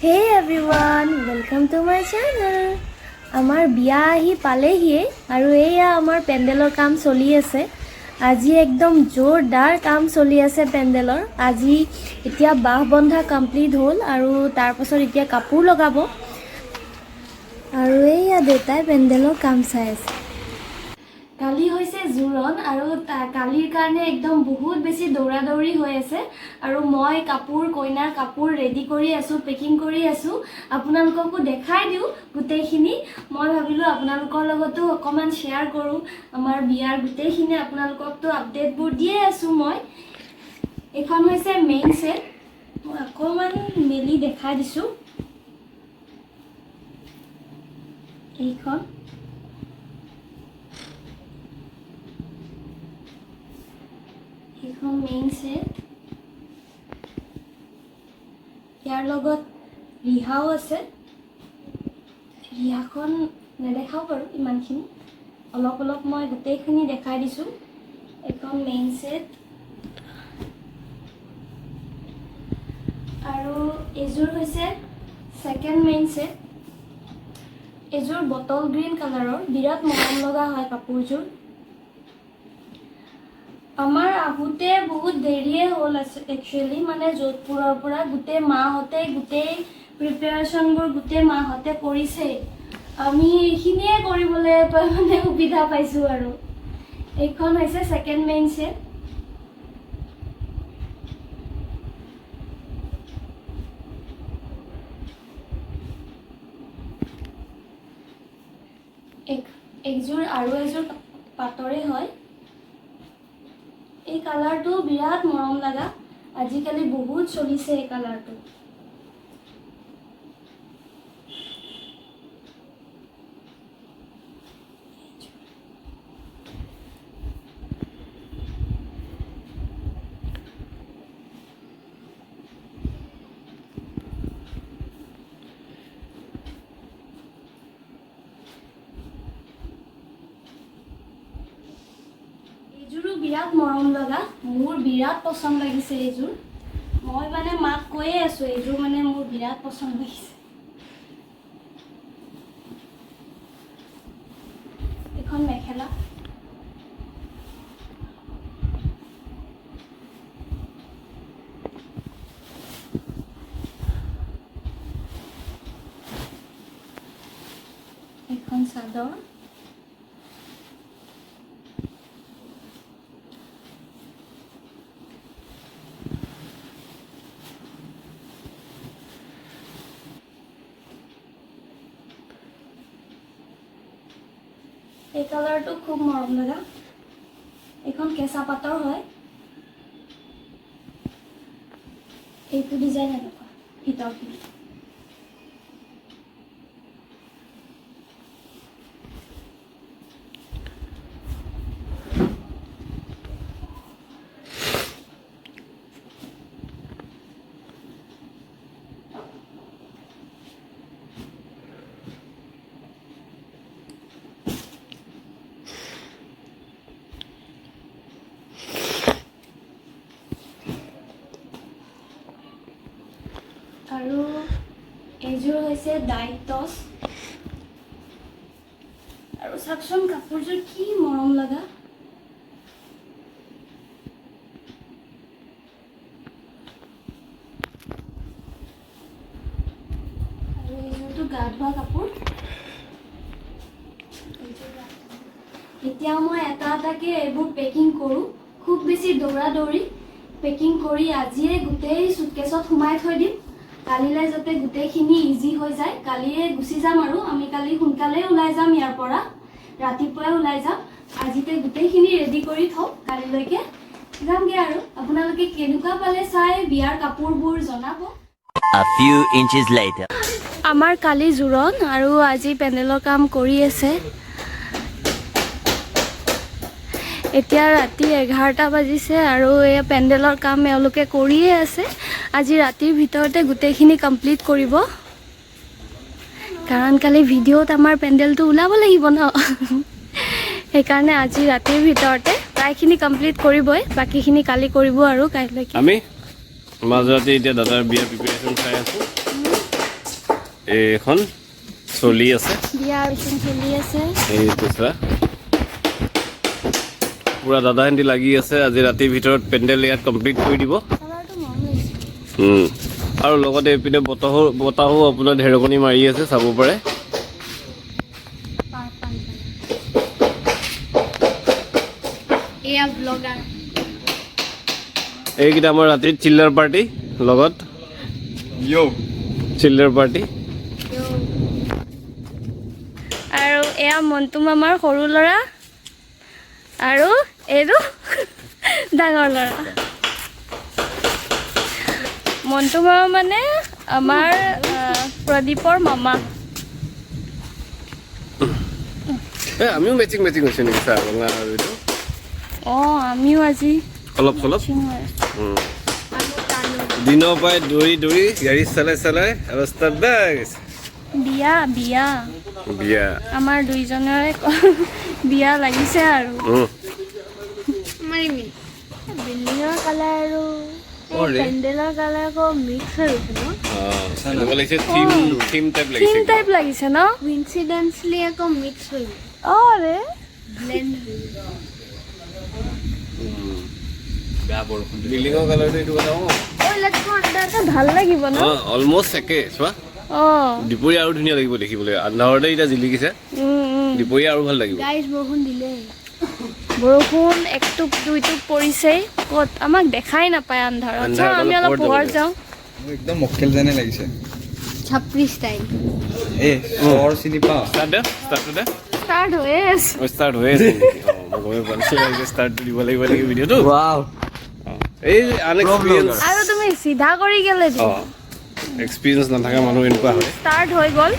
Hey everyone, welcome to my channel. আমাৰ বিয়া আহি পালেহিয়ে আৰু এয়া আমাৰ পেণ্ডেলৰ কাম চলি আছে। আজি একদম জোৰদাৰ কাম চলি আছে পেণ্ডেলৰ। আজি এতিয়া বাঁহ বন্ধা কমপ্লিট হ'ল আৰু তাৰপাছত এতিয়া কাপোৰ লগাব। আৰু এইয়া দেউতাই পেণ্ডেলৰ কাম চাই আছে। কালি হৈছে জোৰোণ আৰু কালিৰ কাৰণে একদম বহুত বেছি দৌৰা দৌৰি হৈ আছে। আৰু মই কাপোৰ, কইনাৰ কাপোৰ ৰেডি কৰি আছোঁ, পেকিং কৰি আছোঁ। আপোনালোককো দেখাই দিওঁ গোটেইখিনি। মই ভাবিলোঁ আপোনালোকৰ লগতো অকণমান শ্বেয়াৰ কৰোঁ আমাৰ বিয়াৰ গোটেইখিনি। আপোনালোককতো আপডেটবোৰ দিয়ে আছোঁ মই। এইখন হৈছে মেইন ছেট, মই অকণমান মেলি দেখাই দিছোঁ। এইখন মেইন ছেট। ইয়াৰ লগত ৰিহাও আছে। ৰিহাখন নেদেখাওঁ বাৰু ইমানখিনি, অলপ অলপ মই গোটেইখিনি দেখাই দিছোঁ। এইখন মেইন ছেট আৰু এইযোৰ হৈছে ছেকেণ্ড মেইন ছেট। এইযোৰ বটল গ্ৰীণ কালাৰৰ, বিৰাট মৰম লগা হয় কাপোৰযোৰ। আমাৰ আহোঁতে বহুত দেৰিয়ে হ'ল একচুৱেলি, মানে যোধপুৰৰ পৰা গোটেই মাহঁতে গোটেই প্ৰিপেৰেশ্যনবোৰ গোটেই মাহঁতে কৰিছেই। আমি এইখিনিয়ে কৰিবলৈ মানে সুবিধা পাইছোঁ। আৰু এইখন হৈছে ছেকেণ্ড মেইন ছেট। একযোৰ আৰু এযোৰ পাটৰে হয়। এই কালাৰটো বিৰাট মৰম লগা, আজিকালি বহুত চলিছে এই কালাৰটো। এইযোৰো বিৰাট মৰম লগা, মোৰ বিৰাট পচন্দ লাগিছে এইযোৰ। মই মানে মাক কৈয়ে আছোঁ, এইযোৰ মানে মোৰ বিৰাট পচন্দ লাগিছে। এইখন মেখেলা। এখন চাদৰ। এই কালাৰটো খুব মৰম লগা। এইখন কেঁচা পাতৰ হয়। এইটো ডিজাইন এনেকুৱা ভিতৰখিনি। আৰু এইযোৰ হৈছে ডাইট টচ। আৰু চাওকচোন কাপোৰযোৰ কি মৰম লগা। আৰু এইযোৰটো গা ধোৱা কাপোৰ। এইযোৰ গা ধোৱা। এতিয়া মই এটা এটাকে এইবোৰ পেকিং কৰোঁ। খুব বেছি দৌৰা দৌৰি পেকিং কৰি আজিয়ে গোটেই চুটকেছত সোমাই থৈ দিম, কালিলৈ যাতে গোটেইখিনি ইজি হৈ যায়। কালিয়ে গুচি যাম আৰু আমি কালি সোনকালে ওলাই যাম ইয়াৰ পৰা, ৰাতিপুৱাই ওলাই যাম। আজিতে গোটেইখিনি ৰেডি কৰি থওঁ, কালিলৈকে যামগৈ। আৰু আপোনালোকে কেনেকুৱা পালে চাই বিয়াৰ কাপোৰবোৰ জনাব। A few inches later. আমাৰ কালি জোৰোণ আৰু আজি পেণ্ডেলৰ কাম কৰি আছে। এতিয়া ৰাতি 11টা বাজিছে আৰু এই পেণ্ডেলৰ কাম এওঁলোকে কৰিয়ে আছে। আজি ৰাতিৰ ভিতৰতে গোটেইখিনি কমপ্লিট কৰিব, কাৰণ কালি ভিডিঅ'ত আমাৰ পেণ্ডেলটো ওলাব লাগিব ন। সেইকাৰণে আজি ৰাতিৰ ভিতৰতে প্ৰায়খিনি কমপ্লিট কৰিবই, বাকীখিনি কালি কৰিব আৰু কাইলৈকে। আমি মাজৰাতি এতিয়া দাদাৰ বিয়াৰ প্ৰিপেৰেশ্যন চাই আছোঁ। এইখন চলি আছে। বিয়া চলি আছে। এইটো চোৱা, পূৰা দাদাহেঁতি লাগি আছে। আজি ৰাতিৰ ভিতৰত পেণ্ডেল ইয়াত কমপ্লিট কৰি দিব। কালাৰটো মৰম লাগিছে। আৰু লগতে এইপিনে বতাহো আপোনাৰ ঢেৰেকনি মাৰি আছে, চাব পাৰে। পাৰ্পাল। এয়া ব্লগাৰ। এইকেইটা আমাৰ ৰাতিৰ চিল্লাৰ পাৰ্টি, লগত চিল্লাৰ পাৰ্টি। আৰু এয়া মন্টু মামাৰ সৰু ল'ৰা আৰু এইটো ডাঙৰ ল'ৰা। মন্টু মামা মানে আমাৰ প্ৰদীপৰ মামা। এই আমিও মেচিং মেচিং হৈছে নেকি ছাৰ, ৰঙা আৰু এইটো? অঁ, আমিও আজি অলপ চলপ। matching হৈ আছো। দিনৰ পৰাই দৌৰি দৌৰি, গাড়ী চলাই চলাই অৱস্থা বেয়া হৈ গৈছে। বিয়া বিয়া। বিয়া। আমাৰ দুইজনৰে বিয়া লাগিছে আৰু। বিল্ডিঙৰ কালাৰ আৰু অ ৰে। পেণ্ডেলৰ কালাৰ আকৌ মিক্স হৈ গৈছে ন? অঁ, এনেকুৱা লাগিছে, থিম থিম টাইপ থিম লাগিছে। টাইপ লাগিছে ন? কোইনচিডেন্সলি আকৌ মিক্স হৈ গ'ল। অঁ ৰে। ব্লেণ্ড হৈ গ'ল। বেয়া বৰষুণ। বিল্ডিঙৰ কালাৰটো এইটো কথা। অঁ। ঐ, let's go under. ভাল লাগিব ন? অঁ, অলমষ্ট একে চোৱা। দুপৰীয়া আৰু ধুনীয়া লাগিব দেখিবলৈ। আন্ধাৰতে এতিয়া জিলিকিছে। উম, উম। দুপৰীয়া আৰু ভাল লাগিব। গাইজ, বৰষুণ দিলে। বৰষুণ একটোপ দুইটোপ পৰিছেই। ক'ত আমাক দেখাই নাপায় আন্ধাৰত। আন্ধাৰত। চাওঁ, আমি অলপ অলপ পোহৰত পোহৰ যাব। যাওঁ। মোৰ একদম মক্কেল যেনে লাগিছে। ছাপৰি ষ্টাইল। এই চৰ চিনি পাওঁ। ষ্টাৰ্ট দে, ষ্টাৰ্টটো দে। ষ্টাৰ্ট হৈয়ে আছে। অঁ, ষ্টাৰ্ট হৈ আছে নেকি? অঁ, মই গমেই পোৱা নাছিলোঁ। ষ্টাৰ্টটো দিব লাগিব নেকি ভিডিঅ'টো? ৱাও। এই আনএক্সপিৰিয়েঞ্চ। আৰু তুমি চিধা কৰি গ'লে। অঁ, এক্সপিৰিয়েঞ্চ নাথাকা মানুহ এনেকুৱা হয়। ষ্টাৰ্ট হৈ গ'ল।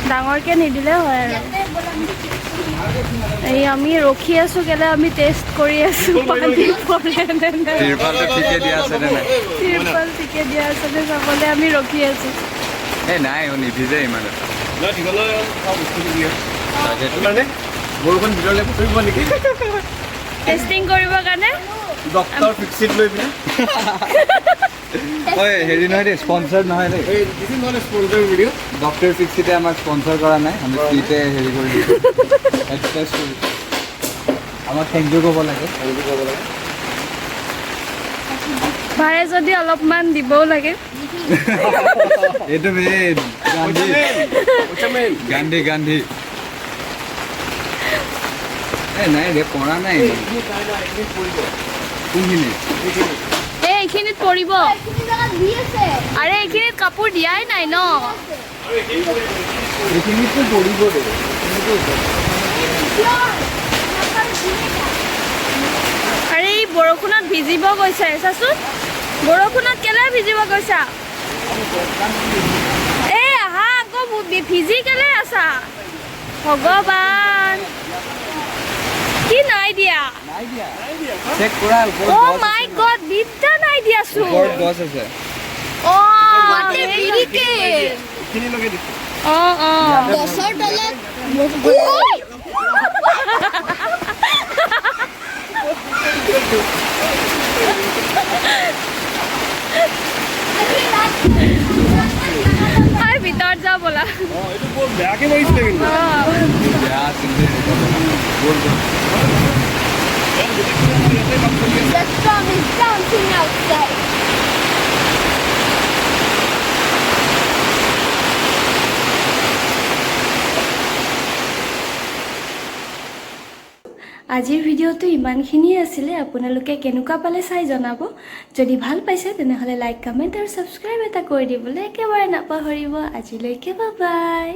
ডাঙৰকে নিদিলে হয় আৰু। এই আমি ৰখি আছো কেলে, আমি টেষ্ট কৰি আছো পানী পৰে নে নাই। তিৰপালটো ঠিকে দিয়া আছে নে নাই? তিৰপাল ঠিকে দিয়া আছে নে চাবলৈ আমি ৰখি আছো। এই নাই অ, নিভিজে ইমান এটা। নাই, ঠিকনা বস্তুটো দিয়ে। তাকেতো। কাৰণে বৰষুণ ভিতৰলৈ পৰিব নেকি? টেষ্টিং কৰিবৰ কাৰণে। ডক্টৰ ফিক্সিট লৈ পিনে। ঐ, হেৰি নহয় দেই, স্পনচাৰ নহয় দেই। এই this is not a sponsor video. Doctor ফিক্সিতে আমাক স্পনচাৰ কৰা নাই। আমি ফ্ৰীতে হেৰি কৰি দিছোঁ, এডভাৰটাইজ কৰিছোঁ। আমাক thank you ক'ব লাগে। Thank you ক'ব লাগে। পাৰে যদি অলপমান দিবও লাগে। এইটো এই গান্ধী। পইচা মেইন। গান্ধী গান্ধী। এই নাই ৰে, পৰা নাই ইমান। কোনখিনি? এই এইখিনিত পৰিব। এইখিনি জেগাত দি আছে। আৰে, এইখিনিত কাপোৰ দিয়াই নাই ন? এইখিনিতো পৰিব দে, এইখিনিতো। আৰে, এই বৰষুণত ভিজিব গৈছে। চাচোন, বৰষুণত কেলে ভিজিব গৈছা? এই আহা আকৌ, ভিজি কেলে আছা? ভগৱান, কি নাই দিয়া? নাই দিয়া, চেক কৰা, ওপৰত অ' গছ। মাই গড, বিদ্যা নাই দিয়াচোন। ওপৰত গছ আছে। অ। এইখিনিলৈকে দিছোঁ। অ অ গছৰ তলত। ঐ! ঐ, ভিতৰত যাওঁ ব'লা। অঁ, এইটো বৰ বেয়াকে মাৰিছিলে কিন্তু। অ। বেয়া আছিল দেই। ব'ল ব'ল। The storm is dancing outside. আজিৰ ভিডিঅ'টো ইমানখিনিয়ে আছিলে। আপোনালোকে কেনেকুৱা পালে চাই জনাব। যদি ভাল পাইছে তেনেহ'লে লাইক, কমেণ্ট আৰু ছাবস্ক্ৰাইব এটা কৰি দিবলৈ একেবাৰে নাপাহৰিব। আজিলৈকে বাই।